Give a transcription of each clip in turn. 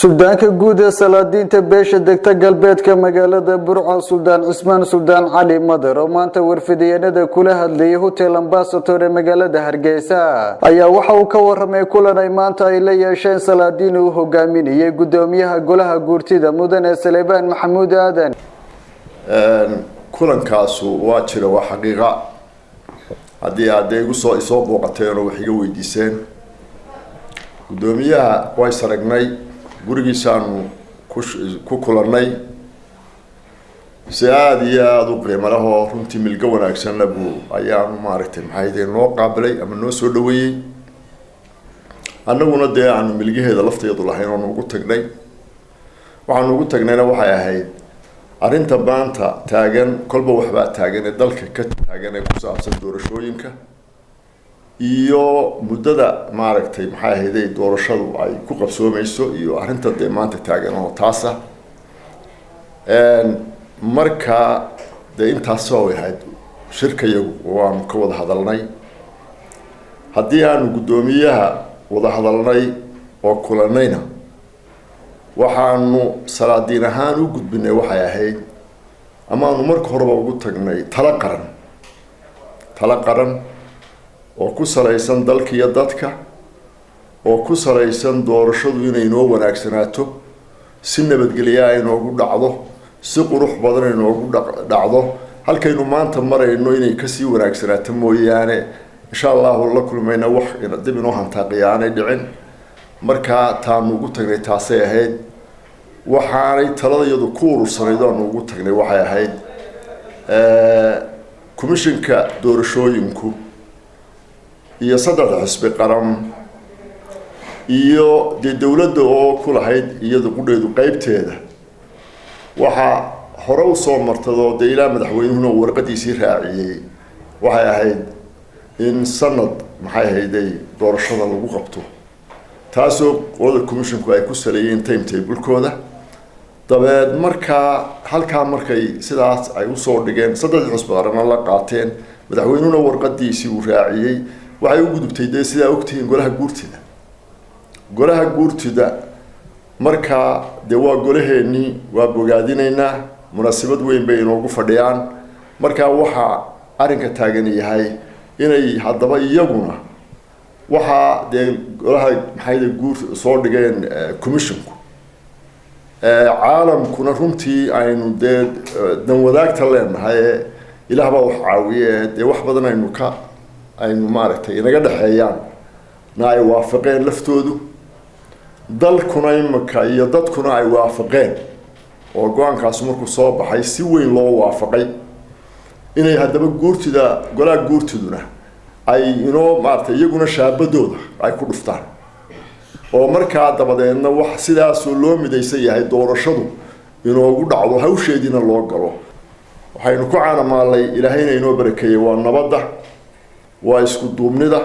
Suldaanka guud ee salaadiinta beesha degta galbeedka magaalada Burco, Suldaan Cismaan Suldaan Cali Madar, oo maanta warfidiyeenada kula hadlayay Hotel Ambassador ee magaalada Hargeysa, ayaa waxa uu ka waramay kulan ay maanta ay la yeesheen salaadiin uu hogaaminayay gudoomiyaha golaha guurtida, Mudane Saleebaan Maxamuud Aadan. Kulankaasu waa jira, waa xaqiiqa. Haddii aad dee igu soo isoo booqateen oo wax iga weydiiseen, guddoomiyaha waa is aragnay, gurigiisaanu ku kulannay. Si aada iyo aada u qiimo leh oo runtii milgo wanaagsanna buu ayaanu maaragtay maxay noo qaabilay ama noo soo dhaweeyey. Annaguna dee aanu milgaheeda lafteedu lahayn oonu ugu tagnay. Waxaanu ugu tagnayna waxay ahayd arrinta maanta taagan, kolba waxbaa taagan ee dalka ka taagan ee ku saabsan doorashooyinka iyo muddada maaragtay maxay ahayday doorashadu ay ku qabsoomayso iyo arrinta dee maanta taagan oo taasa. Marka dee intaas way ahayd shirkayagu, waanu ka wada hadalnay. Haddii aanu guddoomiyaha wada hadalnay oo kulanayna, waxaanu salaadiin ahaan u gudbinay waxay ahayd, ama aanu marka horeba ugu tagnay, talo qaran, talo qaran oo ku salaysan dalka iyo dadka, oo ku salaysan doorashadu inay noo wanaagsanaato, si nabadgelya ay noogu dhacdo, si qurux badan ay noogu dhacdo, halkaynu maanta marayno inay kasii wanaagsanaato mooyaane. Insha Allahu la kulmayna wax dib inoo hantaaqiya aanay dhicin. Markaa taanu ugu tagnay taasay ahayd. Waxaanay talada iyadu ku urursanayd aanu ugu tagnay waxay ahayd commissionka doorashooyinku iyo saddexda xisbi qaran iyo dee dowladda oo ku lahayd iyada qudheedu qeybteeda. Waxaa hore usoo martadoo dee ilaa madaxweynuhuna uu warqadiisii raaciyey waxay ahayd in sanad maxay ahayday doorashada lagu qabto, taasoo qolada commissionku ay ku saleeyeen timetablekooda. Dabeed markaa halkaa markay sidaas ay usoo dhigeen, saddexdii xusbi qaranna la qaateen, madaxweynuhuna warqadiisii uu raaciyey, waxay u gudubtay dee sidaa ogtihiin golaha guurtida. Golaha guurtida markaa dee waa golaheenii, waa bogaadinaynaa, munaasabad weyn bay inoogu fadhiyaan. Markaa waxaa arrinka taagan yahay inay haddaba iyaguna waxaa dee golaha maxay guur soo dhigeen commissionku, caalamkuna runtii aynu dee danwadaagta leenahay ee Ilaah baa wax caawiye, dee wax badan aynu ka aynu maaragtay inaga dhexeeyaan na ay waafaqeen laftoodu, dalkuna imika iyo dadkuna ay waafaqeen, oo go-aankaas markuu soo baxay si weyn loo waafaqay, inay haddaba guurtida, golaha guurtiduna ay inoo maaratay iyaguna shaabadooda ay ku dhuftaan, oo markaa dabadeedna wax sidaasoo loo midaysan yahay doorashadu inoogu dhacdo, hawsheediina loo galo. Waxaynu ku caanamaalnay, Ilaahayna inoo barakeeyey, waa nabadda, waa isku duubnida,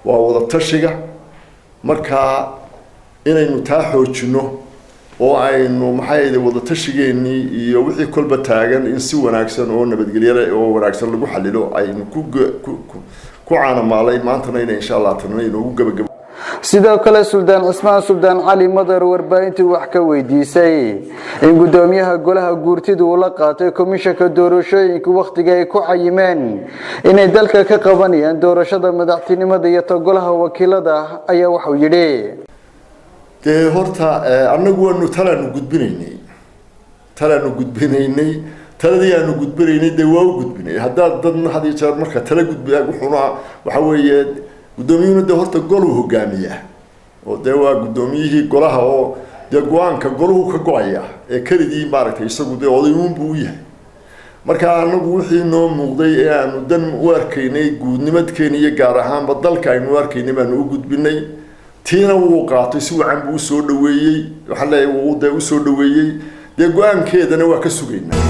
waa wada tashiga. Markaa inaynu taa xoojino oo aynu maxay wada tashigeenii iyo wixii kolba taagan in si wanaagsan oo nabadgelyada oo wanaagsan lagu xalilo aynu ku caanamaalay, maantana ina insha Allah tanna inoogu gabagabo. Sidoo kale, Suldaan Cismaan Suldaan Cali Madar warbaahintii wax ka weydiisay in gudoomiyaha golaha guurtida uu la qaatay komishanka doorashooyinka wakhtiga ay ku cayimeen inay dalka ka qabanayaan doorashada madaxtinimada iyo ta golaha wakiilada, ayaa waxau yidhi: Dee horta annagu waanu talaanu gudbinaynay, talaanu gudbinaynay, taladii aanu gudbinaynay dee waa u gudbinay. Haddaad dadna had iyo jeer marka tala gudbi, wuxuuna waxa weeye guddoomiyuhuna dee horta goluu hogaamiyaa, oo dee waa guddoomiyihii golaha, oo dee go-aanka golahu ka go-aya ee keligii maaragtay isagu dee odayuunbuu u yahay. Marka anagu wixii noo muuqday ee aanu dan u arkaynay guudnimadkeena iyo gaar ahaanba dalka aynu u arkaynay baanu u gudbinay. Tiina wuu qaatay, si wacan buu usoo dhaweeyey. Waxaan leeyahay wuu dee usoo dhaweeyey, dee go-aankeedana waa ka sugaynaa.